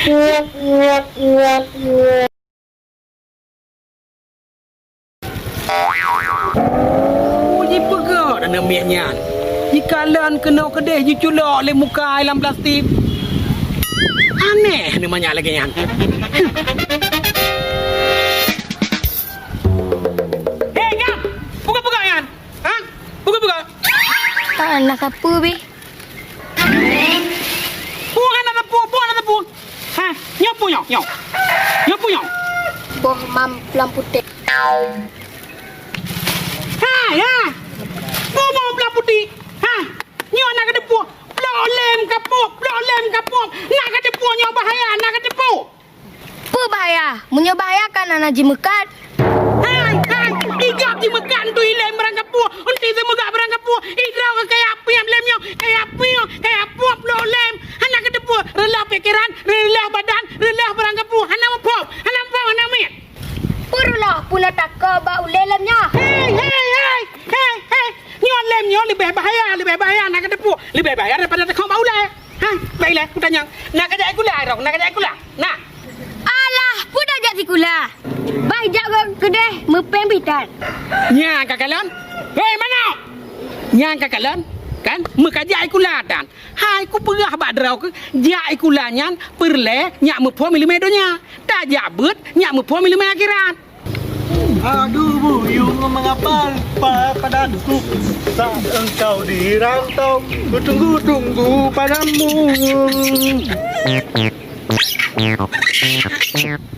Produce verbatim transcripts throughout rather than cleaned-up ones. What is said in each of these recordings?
Oh, jipeugah aneuk miet nyan. Jikalon keunoe keudeh jiculok lé muka lam plastik. Aneh aneuk manyak lagèe nyan. Hei, nyan! Peugah-peugah nyan! Ha? Peugah-peugah! Ah, na sapeue beh? Peue hana teupeu, peue hana teupeu. Ha, nyoe peue nyoe, nyoe. Nyoe peue nyoe. Boh mamplam putéh. Ha, ya. Boh mamplam putéh. Ha, nyoe na kateupeu. Blok lem kapok, blok lem kapok. Na kateupeu nyoe bahaya, na kateupeu. Peue bahaya? Meunyoe bahaya kan hana jimeukat. Hai, hai, igap jimeukat untuk ilèe barang kapok, untuk imeugah barang kapok. Idroe keu kaya piep lem nyoe, kaya piep, kaya puep lom lem. Hana kateupeu, reuloh pikeran, reuloh badan, reuloh barang kapok. Hana muphom, hana muphom, hana miet. Peue reuloh, peue na takot bak ulèe lem nyoe? Hai, hai, hai, hai, hai. Nyoe lem nyoe leubeh bahaya, leubeh bahaya, na kateupeu. Leubeh bahaya daripada takot bak ulèe. Ha, baiklah, kutanyong. Na kajak sikula, Rong? Na kajak sikula? Na? Alah, peue tajak sikula? Bah jak keudeh meupéng bitan. Nyan kakalon? Hei, manok! Nyan kakalon? Kan? Meukajak sikula tan. Hai, kupeugah bak droe keuh, jak sikula nyan peureulèe nyak muphom ileumèe donya. Tajak beuet nyak muphom ileumèe akhirat. Aduh, buyung mengapa lupa padaku saat engkau di rantau, kutunggu-tunggu padamu.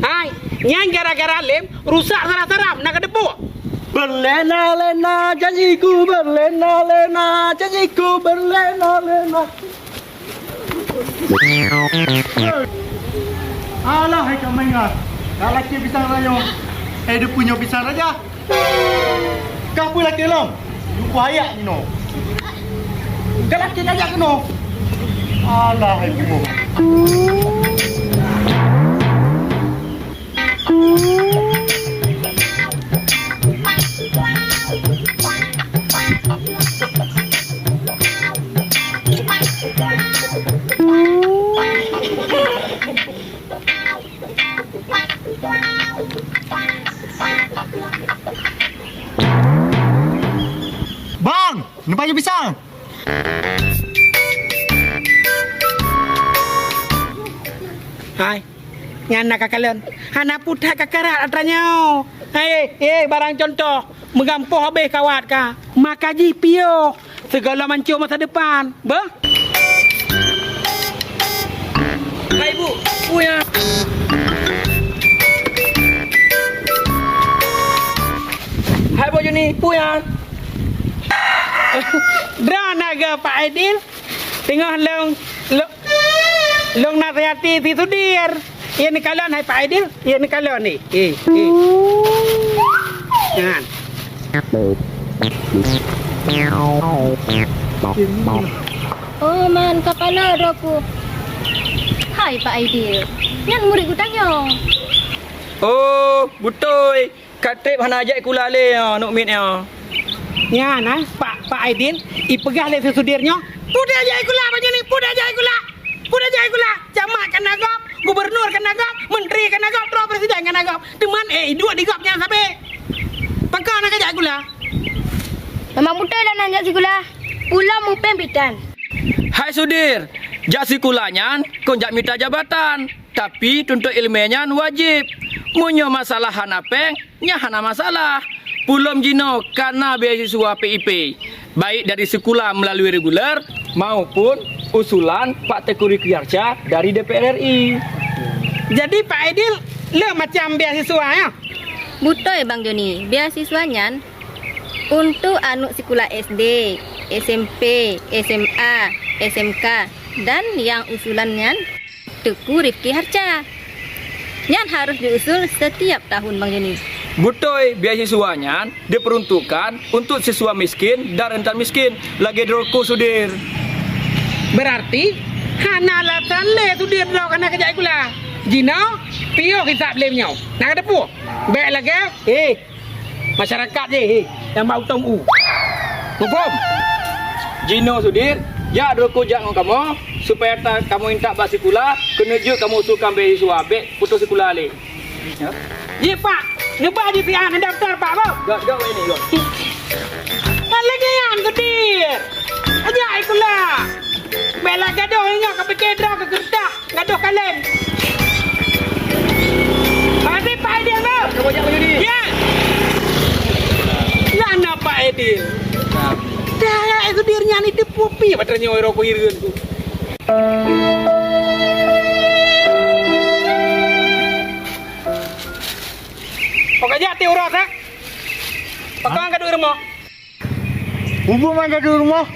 Hai, nyan gara-gara lem rusak saram-saram, na kateupeu. Berlena-lena janjiku, berlena-lena janjiku, berlena-lena. Alah, hai Kak Maingat. Ka lakèe pisang raja. Eh, dia punya pisang raja. Kah peue lakèe lom? Lupa ayak ni, no. Ka lakèe ayak keunoe. Alah, hai Bimo. Bang, nampak je pisang. Hai, nyan na kakalon. Hana putat kakarat atra nyoe. Hei, hei, barang contoh. Meugampông habéh kawat ka. Maka jih piôh. Segala mancung masa depan. Beuh? Hai, Bu. Peue nyan? Hai, Bu Juni. Peue nyan? Droeneuh geuh Pak Aidil. Teungoh lôn, lôn, lôn nasihati si Sudir. Iya neukalon hai Pak Aidil. Iya neukalon ni. Eh, eh. Nyan. Oh, man, kapala droku. Hai, Pak Aidil. Nyan murit geutanyoe. Oh, beutôi. Ka trép hana jak sikula lé, oh, aneuk miet nyoe. Nyan, ah, Pak, Pak Aidil, ipeugah lé si Sudir nyoe, "Peue jak sikula, bak nyoe ni, peue jak sikula? Peue jak sikula? Camat ka na gob, gubernur ka na gob, menteri ka na gob, droe presiden ka na gob. Teuma, eh, iduek di gob nyan sabe." Pakon hana jak sikula? Memang beutôi lah na jak sikula. Pulo meupéng bitan. Hai Sudir, jak sikula nyan kon jak mita jabatan. Tapi, tuntut ileumèe nyan wajéb. Meunyoe masalah hana péng, nyan hana masalah. Pulom jinoe ka na beasiswa P I P, baik dari sikula meulalui reguler maupun usulan Pak Teuku Rifki Harsha dari D P R R I. Jadi, Pak Aidil, le macam beasiswa, ya? Beutôi, Bang Joni. Beasiswa nyan untuk aneuk sikula S D, S M P, S M A, S M K, dan nyang usulan nyan Teuku Rifki Harsha. Nyan harôh jiusul setiap tahun, Bang Joni. Beutôi, beasiswa nyan diperuntukkan untuk siswa miskin dan rentan miskin, lagèe droku Sudir. Berarti, hana alasan lé Sudir droe hana kajak sikula. Jinoe, piôh hisab lé nyoe. Na kateupeue? Bèk lagèe, eh, masyarakat jih, eh, nyang bak utom u. Muphom? Jinoe Sudir, Jak droe ku jak ngon kamoe, supaya ta-, kamoe intat bak sikula, keuneuk jeuet kamoe usulkan beasiswa, bèk putus sikula lé. Ya. Jih, Pak, neubah jih siat, neudaftar, Pak, boh. Gak, gak, ini, gak. Lagèe nyan, Sudir. Ajak sikula. Bèk lah gadoh ingat ka pike droe keu keureutah. Gadoh kaleng. Mari, Pak Edil, bang. Kamu jak menyudi. Ya. Lah, na Pak Edil. Dah, ya, Edil nyan itu pupi, pada nyoe rokok ireuen tu. Kok aja ti uras, eh? Pakon ka duek rumoh? Mubuet man ka duek rumoh,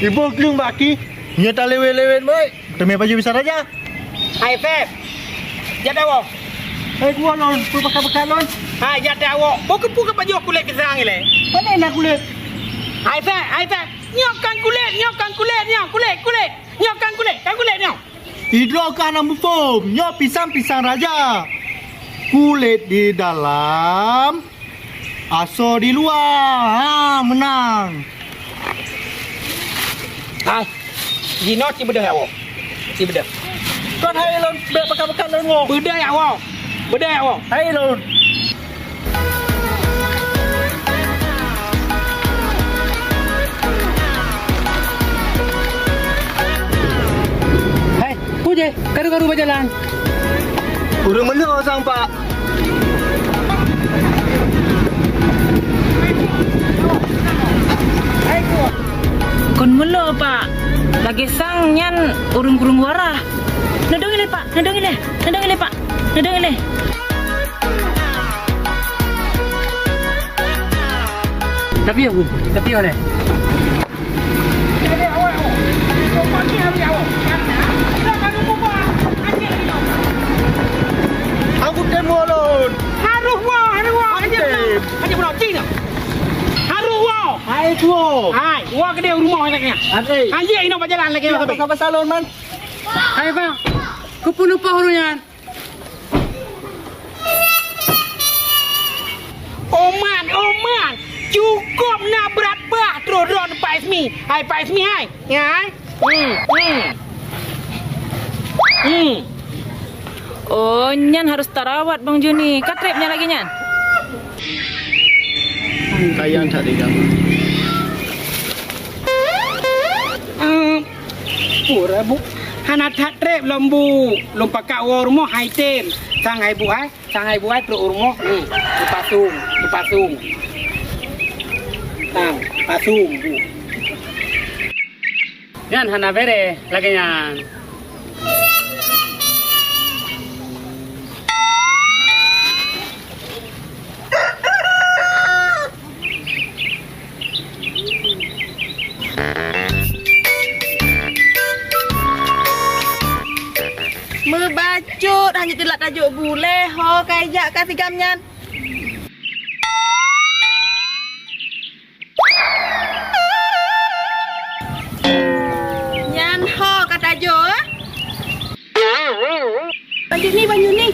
iboh gleueng bak aki. Nyoe talewet-lewet, Boy. Teumé pajoh bisa raja. Hai, Feb. Jak dawoe. Hai, kuah lôn, peue pakat-pakat lôn. Hai, jak dawoe. Peue keupeue ka pajoh kulét pisang ilèe? Pane na kulét? Hai, Feb, hai, Feb. Nyoe kan kulét, nyoe kan kulét, nyoe kulét, kulét. Nyoe kan kulét, kan kulét nyoe. Idroe ka hana muphom, nyoe pisang-pisang raja. Kulét di dalam, asoe di luwa. Ha, meunang. Hai, jinoe ci beudôh ya, woe. Ci beudôh. Kon hai lôn bèk peugah-peugah lôn, woe. Beudôh ya, woe. Beudôh ya, woe. Hai lôn. Hai, peue jih? Karu-karu bajalan. Ureueng meunyoe sang, Pak. Kon meunyoe, Pak. Lagèe sang nyan ureueng-ureueng wara. Neudong ilèe, Pak. Neudong ilèe. Neudong ilèe, Pak. Neudong ilèe. Tapi ya, Bu. Tapi ya, deh. Aku tem ulôn. Harôh woe, harôh woe. Aku tem. Hanya peunoh Cina. Harôh woe. Hai, tuo. Hai, woe keudéh rumoh lagèe nyan. Adé. Hanya inoe bajalan lagèe nyan. Pasal-pasal lôn, man. Hai, Bang. Keupeue lupa ureueng nyan? Oman, Oman, cukôp na brat bah troh droe Pak Ismi. Hai, Pak Ismi, hai. Ya, hai. Hmm, hmm. Hmm. Oh, nyan harus tarawat, Bang Joni. Ka trép nyan lagèe nyan? Sayang that dia. Hmm. Pura, Bu. Hana that trép lom, Bu. Lôn pakat woe rumoh hai tem. Sang hai Bu hai, sang hai Bu hai trok u rumoh. Hmm. Dipasong, dipasong. Sang, pasong, Bu. Nyan hana bèrèh lagèe nyan. Meubacut, hana teulat tajok bulèe, ho kai jak ka sigam nyan. Nyan ho ka tajok, eh? Bang Joni, Bang Joni.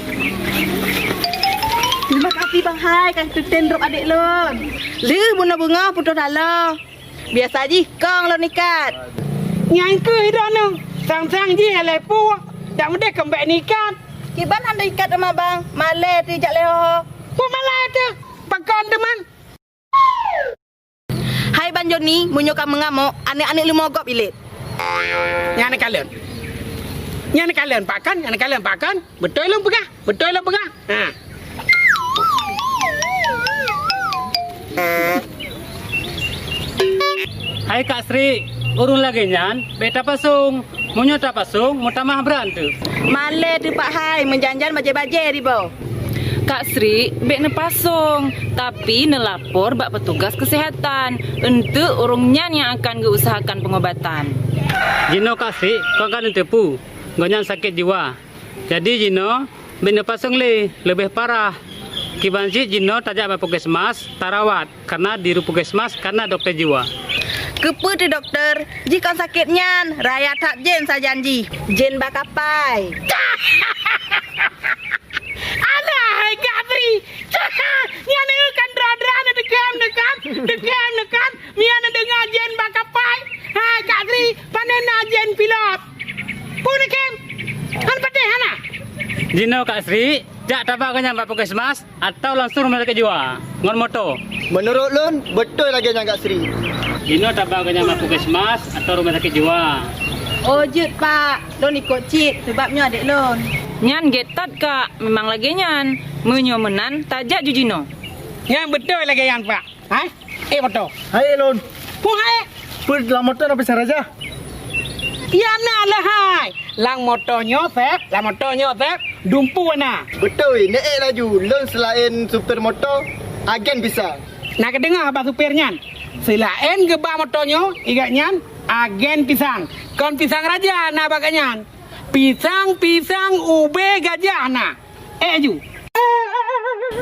Terima kasih, Bang hai, ka teutem drob adék lôn. Lheuh bunoe beungoh putôh taloe. Biasa jih kong lôn ikat. Nyan keuh droeneuh, sang-sang jih lhèe pue, dak meudeh keumbèk neuikat. Kiban hana ikat teuma, Bang. Malèe teuh jak lé ho-ho. Peue malèe teuh? Pakon teuma? Hai Bang Joni, meunyoe ka meungamok, aneuk-aneuk leumo gob ilét. Nyan kalon. Nyan kalon, pakon, nyan kalon, pakon. Beutôi lôn peugah, beutôi lôn peugah. Ha. Hai Kak Sri, ureueng lagèe nyan bèk tapasong. Meunyoe tapasong, meutamah brat teuh. Malèe teuh Pak hai, meujan-jan bajèe-bajèe diboh. Kak Sri, bèk neupasong, tapi neulapor bak petugas keuseuhatan. Eunteuk ureueng nyan nyang akan geuuseuhakan peungobatan. Jinoe Kak Sri, kon ka neuteupeue, gobnyan sakét jiwa. Jadi jinoe bèk neupasong lé, leubeh parah. Kiban cit jinoe tajak bak puskesmas, tarawat, karena di puskesmas kana dokto jiwa. Keupeue teuh dokto? Jih kon sakét nyan, raya that jén sajan jih. Jén bak kapai. Alah, hai Kak Sri. Nyan kan dra-dra na deukam, deukam, deukam, deukam. Mian na deungoe jén bak kapai. Hai Kak Sri, pane Na jen pilot. Peue neukheun? Han patéh hana? Jinoe Kak Sri, jak taba geuh nyan bak puskesmas atau langsung rumoh sakét jiwa ngon moto. Meunurot lôn, beutôi lagèe nyan Kak Sri. Jinoe taba geuh nyan bak puskesmas atau rumoh sakét jiwa. Oh, jeuet, Pak. Lôn ikot cit, sabab nyoe adék lôn. Nyan gét that, Kak. Memang lagèe nyan. Meunyoe meunan, tajak ju jinoe. Nyan beutôi lagèe nyan, Pak. Hai, ék moto. Hai, ék lôn. Peue hai? Peue lam moto na pisang raja? Ya na lah hai. Lam moto nyoe, Sép. Lam moto nyoe, Sép. Dumpeue na. Beutôi, neuék laju. Lôn seulaén supir moto, agen pisang. Na geudeungoe haba supir nyan. Seulaén geuba moto nyoe, i gobnyan agen pisang. Kon pisang raja na bak gobnyan. Pisang-pisang ubé gajah na. Ék ju.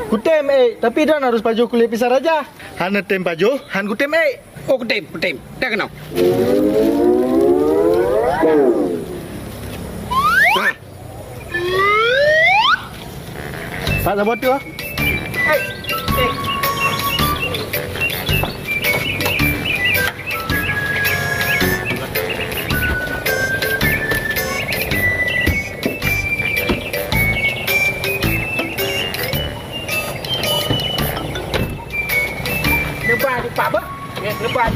Kutem ék, tapi droen harôh pajoh kulét pisang raja. Hana tem pajoh, han kutem ék. Oh, kutem, kutem. Dak keunoe. Ha. Pak saboh tu ah. Leubah di Pak bah. Ya, leubah.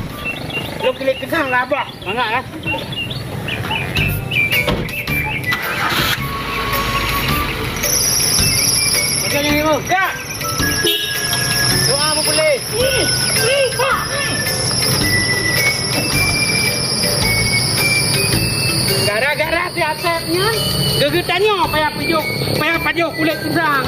Lôn pilih pisang lah bah. Mangat lah. Macam ni, Ibu. Kak. Doa meupuléh. Gara-gara si Asep nyan, geutanyoe payah pajoh, payah pajoh kulét pisang.